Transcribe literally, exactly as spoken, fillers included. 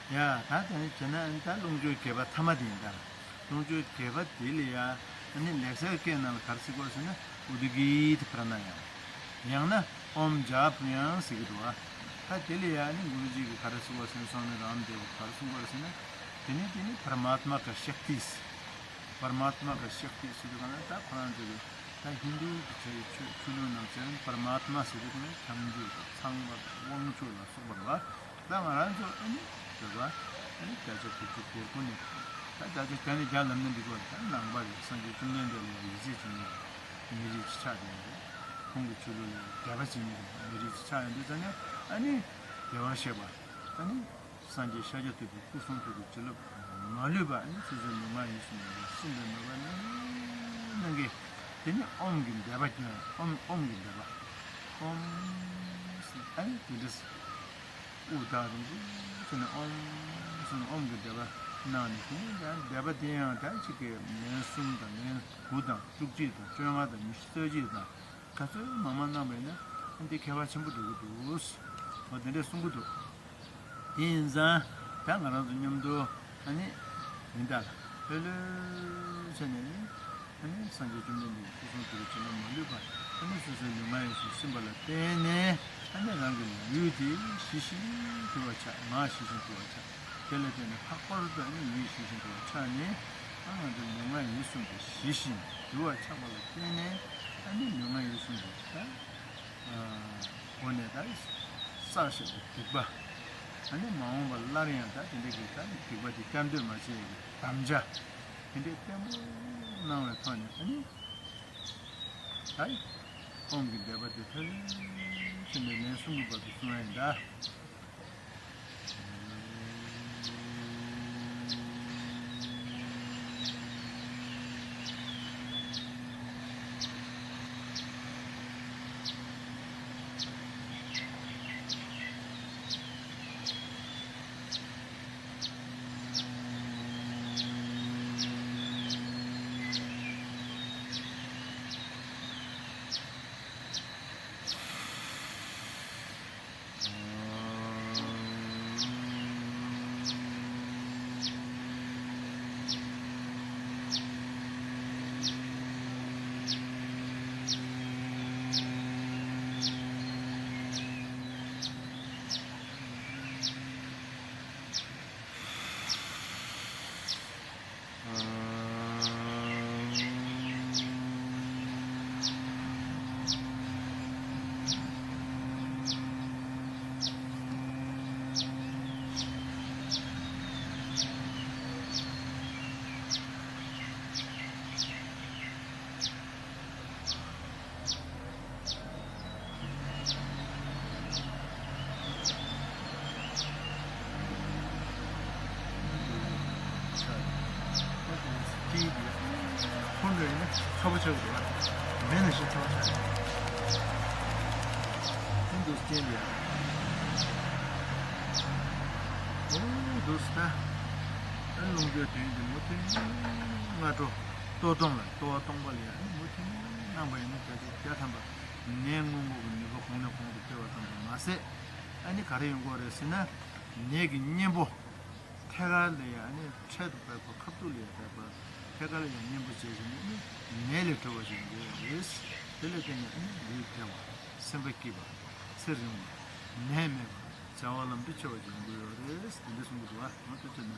ཡ་ད་དེ་ནི་བྱས་ན་ཨ་ནི་ད་ལུང་སྤྱོད་བརྒྱད་པ་ཐ་མ་དེ་ཡིན་ད། ལུང་སྤྱོད་བརྒྱད་པ་དེ་ལ་ཡ་ཨ་ནི་ལེགས་སྦྱར་སྐད་ནང་ལ་ག་རེ་ཟེར་གོ་ཟེར་ན་ཨུ་དུ་གི་ཏི་པྲ་ན་ཡ་མ། ཡང་ན་ཨོམ་ཇཱ་པྲ་ཡང་ཟེར་གི་འདུག་ཨ། ད་དེ་ལ་ཡ་ཨ་ནི་གུ་རུ་ཇི་གི་ག་རེ་ཟེར་གོ་ཟེར་ན་སོང་ནི་རང་དེ་ག་རེ་གསུང་གོ་ཟེར་ན། དེ་ནི་དེ་ནི་པར་མཱཏ་མ་ཀ་ཤཀྟི། པར་མཱཏ་མ་ཀ་ཤཀྟི་ཟེར་དུས་ག་ན་ད་ཁོ་རང་ཚོ་གི་ད་ཧིན་དུ་གི་ཆོས་ཆོས་ལུགས་ནང་ཚན་པར་མཱཏ་མ་ཟེར་དུས་ག་ན་ཐམས་ཅད་ཀྱི་ཚངས་པ་དང་དབང་ཕྱུག་ལ་སོགས་པ་རེད་བ། ད་ང་རང་ཚོ་ཨ་ནི་བོད་པ་ཨ་ནི་བརྒྱ་ཆ་དགུ་བཅུ་གོ་དགུ་ནི་ད་བརྒྱ་ཆ་བརྒྱ་ནི་བརྒྱ་ལབ་ན་འགྲིག་གོ། ད་ནང་པ་རེད། སངས་རྒྱས་བཅོམ་ལྡན་འདས་ལ་ཡིད་ཆེས་བྱེད་མཁན་མི་རིགས་ཅིག་ཆགས་བསྡད་ཡོད་རེད། ཁོང་གི་ཆོས་ལུགས་ལ་དད་པ་བྱེད་མཁན་མི་རིགས་ཅིག་ཆགས་ཡོང་དུས་ཙང་ནས་ཨ་ནི་བདེ་བར་གཤེགས་པ་ཨ་ནི། སངས་རྒྱས་ཤཱཀྱ་ཐུབ་པའི་སྐུ་གསུང་ཐུགས་ཀྱི་བྱིན་རླབས་མ་ལུས་པ་ཨ་ནི་སོ་སོའི་ལུས་ངག་ཡིད་གསུམ་ལ་སྲིད་པའི་མོས་པ་གནང་གནང་གི། དེ་ནི་ཨོམ་གྱི་བཟླས་པ་ཀྱང་ཨོམ་ཨོམ་གྱི་བཟླས་པ། ཨོམ། ཨ་ནི་དེ་འདྲ་དབུགས་ཐག་རིང་པོ་བྱས་ནས་ཨོམ་ཟེར་ནས་ཨོམ་གྱི་བཟླས་པ་གནང་ནས་དེ་ནི་ཡང་བཟླས་པ་དེ་ཡང་ད་ཅིག་གི་ལན་གསུམ་དང་ལན་དགུ་དང་བཅུ་གཅིག་དང་བཅོ་ལྔ་དང་ཉི་ཤུ་རྩ་གཅིག་དང་། ག་ཚོད་མང་མང་གནང་བ་ཡིན་ན་ཨ་འདི་ཁྱད་པར་ཆེན་པོ་འགྲོ་གི་འདུག་འོ་དེ་འདྲས་གསུང་གི་འདུག་དེ་ཡིན་ཙང་ད་ང་རང་ཚོ་མཉམ་དུ་ཨ་ནི་ཡིན་ད་ལ་ལྷོད་ལྷོད་བྱས་ནས་ནི་ཨ་ནི་སངས་རྒྱས་བཅོམ་ལྡན་འདས་ཀྱི་སྐུ་གསུང་ཐུགས་ཀྱི་བྱིན་རླབས་མ་ལུས་པ་ཨ་ནི་སོ་སོའི་ལུས་ངག་ཡིད་གསུམ་སིམ་པ་ལ་བརྟེན་ནས་ཨ་ནི་རང་གི་ལུས་དེ་ཞི་ཞིང་དུལ་བར་བྱ། ངག་ཞི་ཞིང་དུལ་བར་བྱ། དེ་ལ་བརྟེན་ནས་ལྷག་པར་དུ་ཨ་ནི་ཡིད་ཞི་ཞིང་དུལ་བ་ཆགས་ནས་ཨ་ང་ཚོའི་ལུས་ངག་ཡིད་གསུམ་དེ་ཞི་ཞིང་དུལ་བ་ཆགས་པ་ལ་བརྟེན་ནས་ཨ་ནི་ལུས་ངག་ཡིད་གསུམ་དེ་ད་སྒོ་ནས་ད་བསགས་བཞག་པའི་སྡིག་པ་ཨ་ནི་མ་འོངས་པ་སླར་ཡང་ད་དེ་འདྲ་གི་ད་སྡིག་པ་དེ་བསྐྱར་ཟློས་མ་བྱས་ཡག་གི་དམ་བཅའ་དེ་འདྲའི་བརྟན་པོ་གནང་བའི་ཐོག་ནས་ཨ་ནི། ད་ཨོམ་གྱི་བཟླས་པ་དེ་ཐོས་ལེན་བྱས་ནས་ལན་གསུམ་གྱི་བར་དུ་གསུང་ཡ་ཡིན་ད། ཁོང་ཚོ་ཡིན་ན་ཚ་པོ་ཆགས་ཀྱི་འདུག་ཨ། མེད་ན་ཞིག་ཚ་པོ་ཆགས་ཀྱི་འདུག་ཁོང་ཚོ་སྐྱེལ་འདི་ཡ། འོ་འདུག་ས། ཨ་ལུང་སྟོད་དོན་གྱི་མུ་མཐུད་སྔ་དྲོ་ལྟོ་སྟོང་ལ་ལྟོ་བ་སྟོང་པ་ལ་ཡ་མུ་མཐུད་གནང་པ་ཡིན་ན་བརྒྱ་ཆ་བརྒྱ་ཐམ་པ་ནད་སྔོན་འགོག་གི་ནུས་པ་གོང་ནས་གོང་དུ་འཕེལ་བ་ཙམ་དུ་མ་ཟད། ཨ་ནི་ག་རེ་ཡོང་གི་ཡོད་རེད་ཟེར་ན། ནད་ཀྱི་གཉེན་པོ། ཐད་ཀར་ལ་ཡང་ནི་འཕྲལ་དུ་བབས་པ་ཁ་ཐུག་ལ་ཡང་བབས་པ་ཐད་ཀར་ལ་ཡང་གཉེན་པོ་བྱས་ཤིང་ནི་ནད་ལས་གྲོལ་བ་ཞིག་ཡོང་གི་ཡོད་རེད། དེ་ལ་བརྟེན་ནས་ནི་ལུས་བདེ་བ། སེམས་པ་སྐྱིད་པ། ཚེ་རིང་བ། ནད་མེད་པ། བྱ་བ་ལམ་འགྲོ་ཆེ་བ་ཞིག་ཡོང་གི་ཡོད་རེད། དེ་འདྲ་གསུང་གི་འདུག་བ། ང་ཚོ་བྱས་ན།